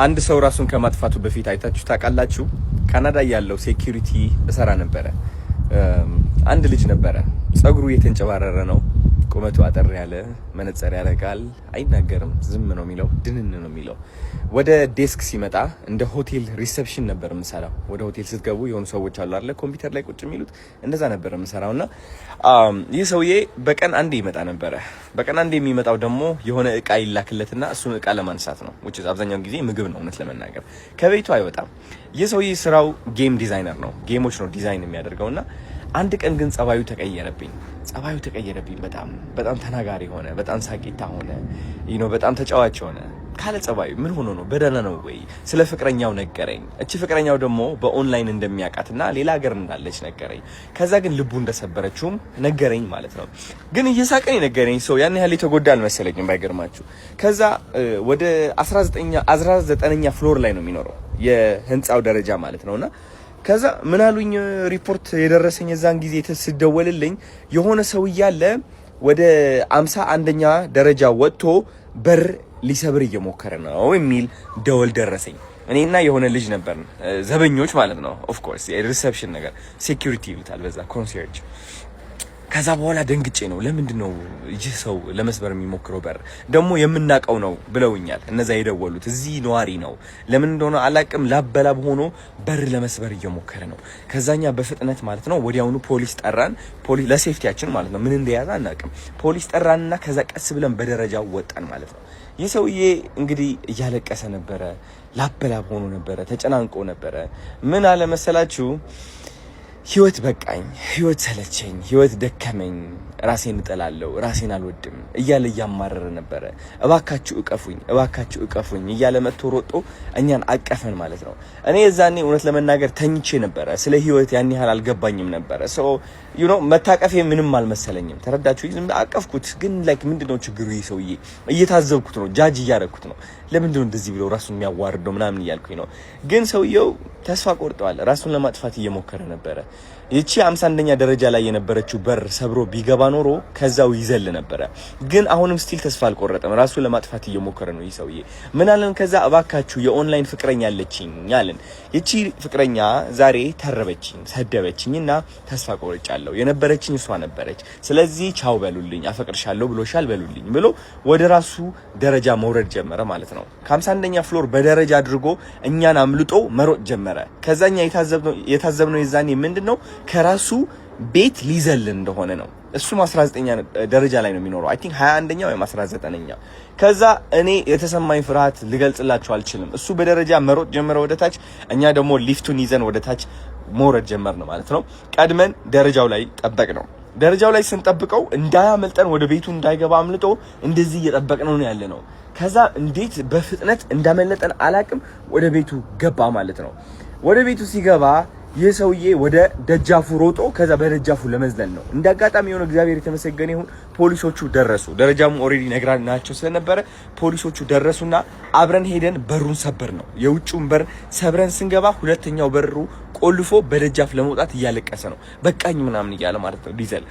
አንድ ሰው ራሱን ከማጥፋቱ በፊት አይታችሁ ታውቃላችሁ? ካናዳ ያለው security እሰራ ነበረ። አንድ ልጅ ነበረ። ጸጉሩ የተንጨባረረ ነው። ቁመቱ አጠር ያለ፣ መነጽር ያደርጋል። አይናገርም፣ ዝም ነው የሚለው፣ ድንን ነው የሚለው። ወደ desk ሲመጣ እንደ ሆቴል reception ነበር የምሰራው። ወደ ሆቴል ስትገቡ የሆኑ ሰዎች አሉ አይደለ፣ ኮምፒውተር ላይ ቁጭ የሚሉት፣ እንደዛ ነበር የምሰራው። እና ይህ ሰውዬ በቀን አንዴ ይመጣ ነበረ። በቀን አንዴ የሚመጣው ደግሞ የሆነ እቃ ይላክለትና እሱን እቃ ለማንሳት ነው። Which is አብዛኛውን ጊዜ ምግብ ነው። እውነት ለመናገር ከቤቱ አይወጣም። ይህ ሰውዬ ስራው game designer ነው። Game ኦች ነው ዲዛይን የሚያደርገው። እና አንድ ቀን ግን ጸባዩ ተቀየረብኝ። ጸባዩ ተቀየረብኝ። በጣም በጣም ተናጋሪ ሆነ። በጣም ሳቂታ ሆነ። በጣም ተጫዋች ሆነ። ካለ ጸባዩ ምን ሆኖ ነው? በደህና ነው ወይ? ስለ ፍቅረኛው ነገረኝ። እቺ ፍቅረኛው ደግሞ በኦንላይን እንደሚያውቃትና ሌላ ሀገር እንዳለች ነገረኝ። ከዛ ግን ልቡ እንደሰበረችውም ነገረኝ ማለት ነው። ግን እየሳቀን የነገረኝ ሰው ያን ያህል የተጎዳ አልመሰለኝም ባይገርማችሁ። ከዛ ወደ 19ኛ floor ላይ ነው የሚኖረው፣ የህንፃው ደረጃ ማለት ነውና ከዛ ምን አሉኝ፣ ሪፖርት የደረሰኝ የዛን ጊዜ ስደወልልኝ የሆነ ሰው እያለ ወደ 51ኛ ደረጃ ወጥቶ በር ሊሰብር እየሞከረ ነው የሚል ደወል ደረሰኝ። እኔና የሆነ ልጅ ነበርን፣ ዘበኞች ማለት ነው። Of course የ reception ነገር security ይሉታል በዛ concierge። ከዛ በኋላ ደንግጬ ነው፣ ለምንድን ነው ይህ ሰው ለመስበር የሚሞክረው በር? ደግሞ የምናውቀው ነው ብለውኛል እነዛ የደወሉት። እዚህ ነዋሪ ነው፣ ለምን እንደሆነ አላቅም። ላብ በላብ ሆኖ በር ለመስበር እየሞከረ ነው። ከዛኛ በፍጥነት ማለት ነው ወዲያውኑ ፖሊስ ጠራን። ፖሊስ ለ safety ያችን ማለት ነው፣ ምን እንደያዘ አናውቅም። ፖሊስ ጠራንና ከዛ ቀስ ብለን በደረጃው ወጣን ማለት ነው። ይህ ሰውዬ እንግዲህ እያለቀሰ ነበረ፣ ላብ በላብ ሆኖ ነበረ፣ ተጨናንቆ ነበረ። ምን አለ መሰላችሁ? ህይወት በቃኝ፣ ህይወት ሰለቸኝ፣ ህይወት ደከመኝ፣ ራሴን እጠላለሁ፣ ራሴን አልወድም እያለ እያማረረ ነበረ። እባካችሁ እቀፉኝ፣ እባካችሁ እቀፉኝ እያለ መጥቶ ሮጦ እኛን አቀፈን ማለት ነው። እኔ የዛኔ እውነት ለመናገር ተኝቼ ነበረ። ስለ ህይወት ያን ያህል አልገባኝም ነበረ። So መታቀፌ ምንም አልመሰለኝም። ተረዳችሁ? ዝም አቀፍኩት። ግን like ምንድነው ችግሩ? ይህ ሰውዬ እየታዘብኩት ነው፣ judge እያረኩት ነው። ለምንድነው እንደዚህ ብለው ራሱን የሚያዋርደው ምናምን እያልኩኝ ነው። ግን ሰውየው ተስፋ ቆርጠዋል። ራሱን ለማጥፋት እየሞከረ ነበረ። ይቺ 51ኛ ደረጃ ላይ የነበረችው በር ሰብሮ ቢገባ ኖሮ ከዛው ይዘል ነበረ። ግን አሁንም still ተስፋ አልቆረጠም። ራሱን ለማጥፋት እየሞከረ ነው ይህ ሰውዬ። ምን አለን ከዛ? እባካችሁ የኦንላይን ፍቅረኛ አለችኝ አለን። ይቺ ፍቅረኛ ዛሬ ተረበችኝ፣ ሰደበችኝ እና ተስፋ ቆርጫለሁ። የነበረችኝ እሷ ነበረች። ስለዚህ ቻው በሉልኝ፣ አፈቅርሻለሁ ብሎሻል በሉልኝ ብሎ ወደ ራሱ ደረጃ መውረድ ጀመረ ማለት ነው። ከ51ኛ floor በደረጃ አድርጎ እኛን አምልጦ መሮጥ ጀመረ። ከዛኛ የታዘብነው የዛኔ ምንድን ነው፣ ከራሱ ቤት ሊዘል እንደሆነ ነው። እሱም 19ኛ ደረጃ ላይ ነው የሚኖረው። I think 21ኛ ወይም 19ኛ። ከዛ እኔ የተሰማኝ ፍርሃት ልገልጽላችሁ አልችልም። እሱ በደረጃ መሮጥ ጀመረ ወደ ታች፣ እኛ ደግሞ ሊፍቱን ይዘን ወደ ታች መውረድ ጀመርን ማለት ነው። ቀድመን ደረጃው ላይ ጠበቅነው። ደረጃው ላይ ስንጠብቀው እንዳያመልጠን፣ ወደ ቤቱ እንዳይገባ አምልጦ እንደዚህ እየጠበቅነው ነው ያለነው። ከዛ እንዴት በፍጥነት እንዳመለጠን አላቅም። ወደ ቤቱ ገባ ማለት ነው። ወደ ቤቱ ሲገባ ይህ ሰውዬ ወደ ደጃፉ ሮጦ ከዛ በደጃፉ ለመዝለል ነው። እንደ አጋጣሚ የሆነ እግዚአብሔር የተመሰገነ ይሁን ፖሊሶቹ ደረሱ። ደረጃሙ already ነግራናቸው ስለነበረ ፖሊሶቹ ደረሱና አብረን ሄደን በሩን ሰበርነው። የውጭውን በር ሰብረን ስንገባ ሁለተኛው በሩ ቆልፎ በደጃፍ ለመውጣት እያለቀሰ ነው። በቃኝ ምናምን እያለ ማለት ነው ዲዘል።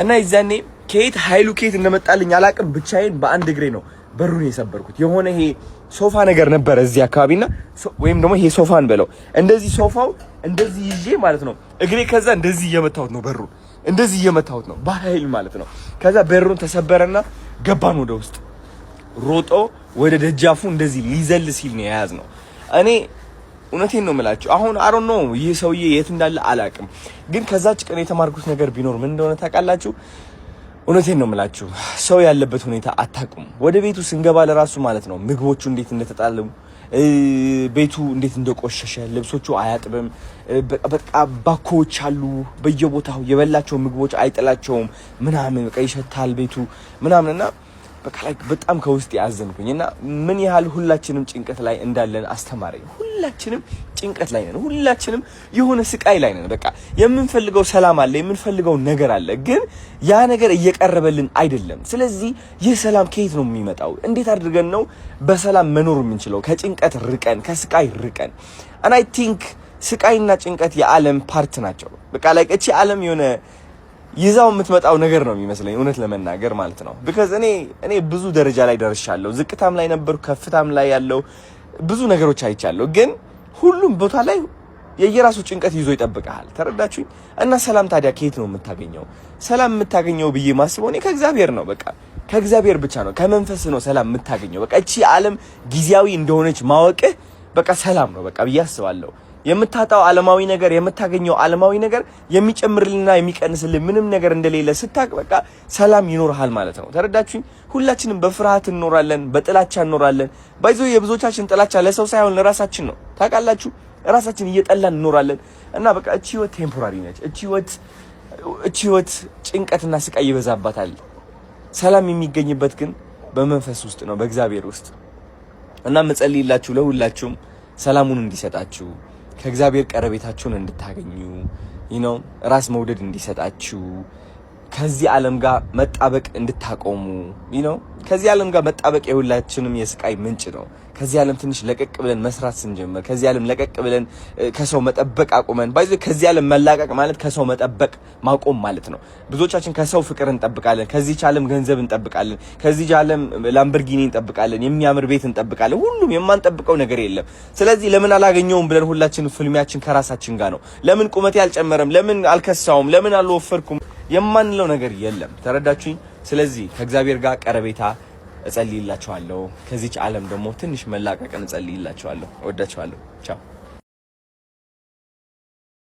እና የዛኔ ከየት ኃይሉ ከየት እንደመጣልኝ አላቅም። ብቻዬን በአንድ እግሬ ነው በሩን የሰበርኩት። የሆነ ይሄ ሶፋ ነገር ነበረ እዚህ አካባቢና ወይም ደግሞ ይሄ ሶፋን በለው፣ እንደዚህ ሶፋው እንደዚህ ይዤ ማለት ነው እግሬ፣ ከዛ እንደዚህ እየመታሁት ነው፣ በሩን እንደዚህ እየመታሁት ነው በኃይል ማለት ነው። ከዛ በሩን ተሰበረና ገባን ወደ ውስጥ። ሮጦ ወደ ደጃፉ እንደዚህ ሊዘል ሲል ነው የያዝነው። እኔ እውነቴን ነው የምላችሁ። አሁን I don't know ይህ ሰውዬ የት እንዳለ አላቅም። ግን ከዛች ቀን የተማርኩት ነገር ቢኖር ምን እንደሆነ ታውቃላችሁ? እውነቴን ነው የምላችሁ፣ ሰው ያለበት ሁኔታ አታውቁም። ወደ ቤቱ ስንገባ ለራሱ ማለት ነው ምግቦቹ እንዴት እንደተጣሉ፣ ቤቱ እንዴት እንደቆሸሸ፣ ልብሶቹ አያጥብም። በቃ ባኮዎች አሉ በየቦታው፣ የበላቸው ምግቦች አይጥላቸውም ምናምን፣ በቃ ይሸታል ቤቱ ምናምን። እና በቃ like በጣም ከውስጥ ያዘንኩኝ እና ምን ያህል ሁላችንም ጭንቀት ላይ እንዳለን አስተማረኝ። ሁላችንም ጭንቀት ላይ ነን። ሁላችንም የሆነ ስቃይ ላይ ነን። በቃ የምንፈልገው ሰላም አለ፣ የምንፈልገው ነገር አለ፣ ግን ያ ነገር እየቀረበልን አይደለም። ስለዚህ ይህ ሰላም ከየት ነው የሚመጣው? እንዴት አድርገን ነው በሰላም መኖር የምንችለው? ከጭንቀት ርቀን፣ ከስቃይ ርቀን። And I think ስቃይና ጭንቀት የዓለም part ናቸው። በቃ like እቺ ዓለም የሆነ ይዛው የምትመጣው ነገር ነው የሚመስለኝ እውነት ለመናገር ማለት ነው። Because እኔ ብዙ ደረጃ ላይ ደርሻለሁ። ዝቅታም ላይ ነበርኩ፣ ከፍታም ላይ ያለው ብዙ ነገሮች አይቻለሁ። ግን ሁሉም ቦታ ላይ የየራሱ ጭንቀት ይዞ ይጠብቀሃል። ተረዳችሁኝ? እና ሰላም ታዲያ ከየት ነው የምታገኘው? ሰላም የምታገኘው ብዬ ማስበው እኔ ከእግዚአብሔር ነው። በቃ ከእግዚአብሔር ብቻ ነው፣ ከመንፈስ ነው ሰላም የምታገኘው። በቃ እቺ ዓለም ጊዜያዊ እንደሆነች ማወቅህ በቃ ሰላም ነው በቃ ብዬ አስባለሁ። የምታጣው ዓለማዊ ነገር፣ የምታገኘው ዓለማዊ ነገር የሚጨምርልንና የሚቀንስልን ምንም ነገር እንደሌለ ስታቅ በቃ ሰላም ይኖርሃል ማለት ነው። ተረዳችሁኝ? ሁላችንም በፍርሃት እንኖራለን፣ በጥላቻ እንኖራለን። By the way የብዙዎቻችን ጥላቻ ለሰው ሳይሆን ለራሳችን ነው። ታውቃላችሁ፣ ራሳችን እየጠላን እንኖራለን። እና በቃ እቺ ህይወት temporary ነች። እቺ ህይወት ጭንቀትና ስቃይ ይበዛባታል። ሰላም የሚገኝበት ግን በመንፈስ ውስጥ ነው፣ በእግዚአብሔር ውስጥ። እና ምጸልይላችሁ ለሁላችሁም ሰላሙን እንዲሰጣችሁ፣ ከእግዚአብሔር ቀረቤታችሁን እንድታገኙ፣ ራስ መውደድ እንዲሰጣችሁ፣ ከዚህ ዓለም ጋር መጣበቅ እንድታቆሙ። ከዚህ ዓለም ጋር መጣበቅ የሁላችንም የስቃይ ምንጭ ነው። ከዚህ ዓለም ትንሽ ለቀቅ ብለን መስራት ስንጀምር፣ ከዚህ ዓለም ለቀቅ ብለን ከሰው መጠበቅ አቁመን፣ by the way ከዚህ ዓለም መላቀቅ ማለት ከሰው መጠበቅ ማቆም ማለት ነው። ብዙዎቻችን ከሰው ፍቅር እንጠብቃለን፣ ከዚህ ዓለም ገንዘብ እንጠብቃለን፣ ከዚህ ዓለም ላምበርጊኒ እንጠብቃለን፣ የሚያምር ቤት እንጠብቃለን። ሁሉም የማንጠብቀው ነገር የለም። ስለዚህ ለምን አላገኘውም ብለን ሁላችን ፍልሚያችን ከራሳችን ጋር ነው። ለምን ቁመቴ አልጨመረም? ለምን አልከሳውም? ለምን አልወፈርኩም? የማንለው ነገር የለም። ተረዳችሁኝ? ስለዚህ ከእግዚአብሔር ጋር ቀረቤታ እጸልይላችኋለሁ። ከዚች ዓለም ደግሞ ትንሽ መላቀቅን እጸልይላችኋለሁ። እወዳችኋለሁ። ቻው።